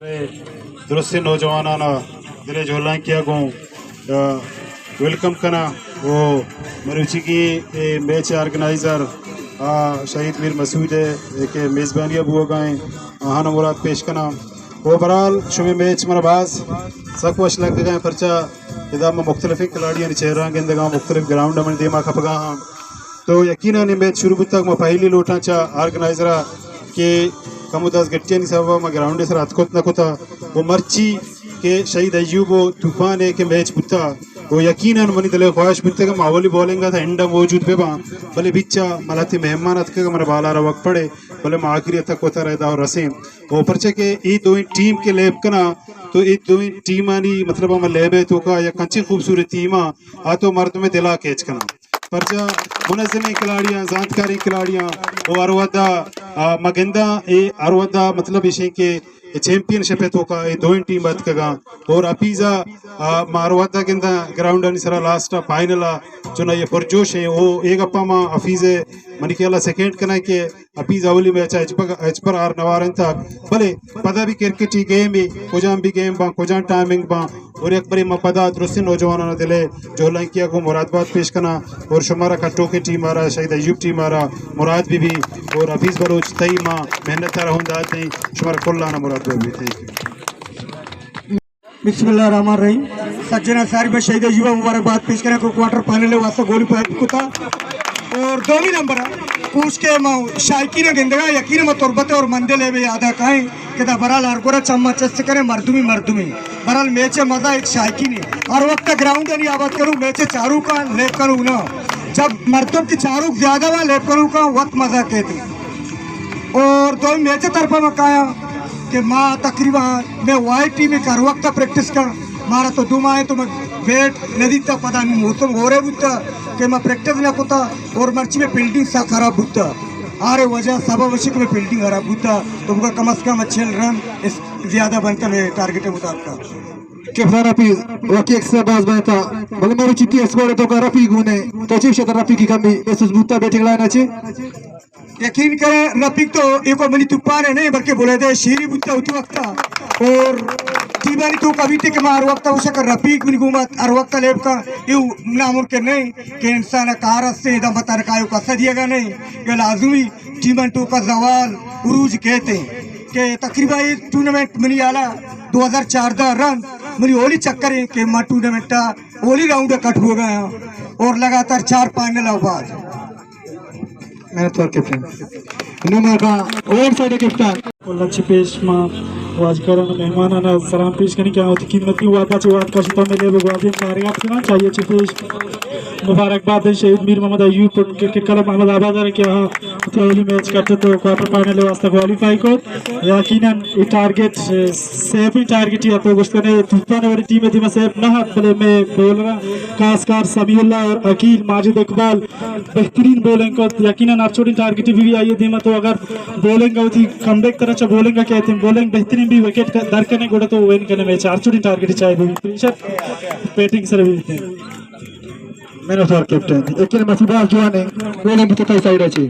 درستیں نوجوانانا دل ءِ جہلانکیا گوں، آ، ویلکم کناں۔ او مروچیگیں اے میچ آرگنائزر، آ، شہید میر مسعود ءِ کہ میزبانی ءَ بوگا ایں، آہانا مراد پیش کناں۔ او بہرحال شمے میچ منا باز سک وش لگگا ایں، پرچا ادا ما مختلفیں کھلاڑیانی چہراں گندگاں، مختلف گراؤنڈ من دیما کپگا ہاں۔ تو یقیناً اے میچ شروع بوتگ، ما پہلی لوٹاں چہ آرگنائزرا کہ کمو دست گٹیانی سببا ما گراؤنڈ سرا اتکت نہ کتا۔ و مرچی کہ شہید ایوب و طوفان ءِ کہ میچ بوتا، و یقیناً منی دل ءِ خواہش بوتگ کہ ما اولی بولنگ ءَ تھا انڈا موجود بہ باں، بلے بچا ملہتی مہمان اتکگ، من بالارا وقت پڑے، بلے ما آخری تک وتا رہ دا رسیں۔ و پرچہ کہ اے دوئیں ٹیم کہ لیب کنا، تو اے دوئیں ٹیمانی مطلب ہم لیب ءِ توکا یک انچیں خوبصورت ٹیم آ، آ تو مردم دلا کیچ کنا۔ پرچا منظمیں کھلاڑیاں، زانتکاریں کھلاڑیاں، و ہر وھدا، آ، ما گنداں، اے ہر وھدا مطلب ایشیں کہ چیمپئن شپ ءِ توکا اے دوئیں ٹیم اتکگاں۔ اور حفیظ ءَ، آ، ما ہر وھدا گنداں گراؤنڈانی سرا لاسٹ ءَ فائنل ءَ چنا یہ پرجوش ہیں۔ او اے گپا ما حفیظ ءَ منی خیال ءَ سیکنڈ کناں کہ حفیظ اولی میچ ءَ ہچبر، ہچبر ہار نہ وارینتگ، بلے پدا بھی کرکٹی گیم ہے، کجام بھی گیم باں، کجام ٹائمنگ باں، اور یک برے ما پدا درستیں نوجوانانا دل ءِ جہلانکیا گوں مراد بات پیش کناں، اور شمارا کٹوکیں ٹیم آرا، شہید ایوب ٹیم آرا مراد بہ بی، اور حفیظ بلوچ تئی ما محنت آرا ہوں دات دیں، شمارا کلانا مراد بہ بی۔ Thank you. بسم اللہ الرحمن الرحیم۔ سجنا ساری میں شہید ایوب ءَ مبارکباد پیش کناں کہ کوارٹر فائنل ءِ واسطہ گوالیفائی کتا۔ اور دومی نمبر ءَ کوش کہ ما شائقین گندگا، یقین ما تربت اور مندل ہے بے یادا کائیں کہ دا برال ہر گورا چما چست کرے، مردمی مردمی۔ برال میچ مزہ ایک شائقین ہے۔ ہر وقت گراؤنڈ نہیں آباد کروں، میچ چاروں کا لیب کروں نا۔ جب مردم کی چاروک زیادہ ہوا، لیب کروں کا وقت مزہ کہتے۔ اور دومی میچ طرف ما کایا کہ ما تقریباً میں وائی ٹیم ءَ ہر وقت پریکٹس کر، مارا تو دو ماہ تو میں ویٹ نہ دیتا، پتہ نہیں موسم ہو رہے بوتا کہ میں پریکٹس نہ کوتا، اور مرچی میں فیلڈنگ سا خراب بوتا، آرے وجہ سبب وشی کہ میں فیلڈنگ خراب بوتا، تو بگا کم از کم چل رن اس زیادہ بنتا میں ٹارگٹ مطابق۔ کپتان حفیظ، واقعی ایکسٹرا باز بنتا، بلے مروچی تئی اسکواڈ ءِ توکا رفیق گون ایں، تو چی شتر رفیق کی کمی محسوس بوتا بیٹنگ لائن ءَ چی؟ یقین کرے رفیق تو ایوک منی توپان ءَ نہیں، بلکہ بلیدہ ءِ شیری بوتا اتو وقتا۔ اور ٹیمانی توکا بیتے کہ ما ہر وقت اوشا کر رفیق منی گوما ہر وقت لیب کا، ایو ناممکن نہیں کہ انسان کار استے، دم بتا رکھا ایو کسا دیگا نہیں، یہ لازمی ٹیمانی توکا زوال عروج کہتے ہیں کہ تقریباً یہ ٹورنامنٹ منی آلا دو ہزار چاردہ رند منی اولی چکر ہے کہ ما ٹورنامنٹ اولی راؤنڈ کٹ ہو گیا اور لگاتار چار فائنل آباد۔ محنت وار کپتان۔ نمر کا اوور سائیڈ کپتان۔ اللہ چہ پیش ما واجکاران و مہمانان سلام پیش کنی کہ آ وتی قیمتی وقت چہ وقت کشتا ملے بگوادی کاریاب کنان۔ چاہیے چہ پیش مبارکباد دیں شہید میر محمد ایوب کرکٹ کلب محمد آباد ءَ کہ آ وتی اولی میچ کٹت و کوارٹر فائنل ءِ واسطہ کوالیفائی کت۔ یقیناً اے ٹارگٹ، اے، سیفیں ٹارگٹ یا تو گوشت کنے، طوفان وڑی ٹیم ءِ دیما سیف نہ ات، بلے میں بولر خاص کر سمیع اللہ اور عقیل ماجد اقبال بہترین بولنگ کت۔ یقیناً ہر چوٹیں ٹارگٹ بھی آئی دیما تو اگر بولنگ ہوتی کم بیک طرح چا بولنگ کہتے ہیں، بولنگ بہترین بھی وکٹ در کنے گوڑا تو وین کنے میچ ہر چوٹیں ٹارگٹ چاہے بھی پریشر بیٹنگ سر بھی ہوتے ہیں۔ مین آف دا کیپٹن، یقیناً مسیبات جوان ہے، بولنگ بھی تو تئی سائیڈ اچھی۔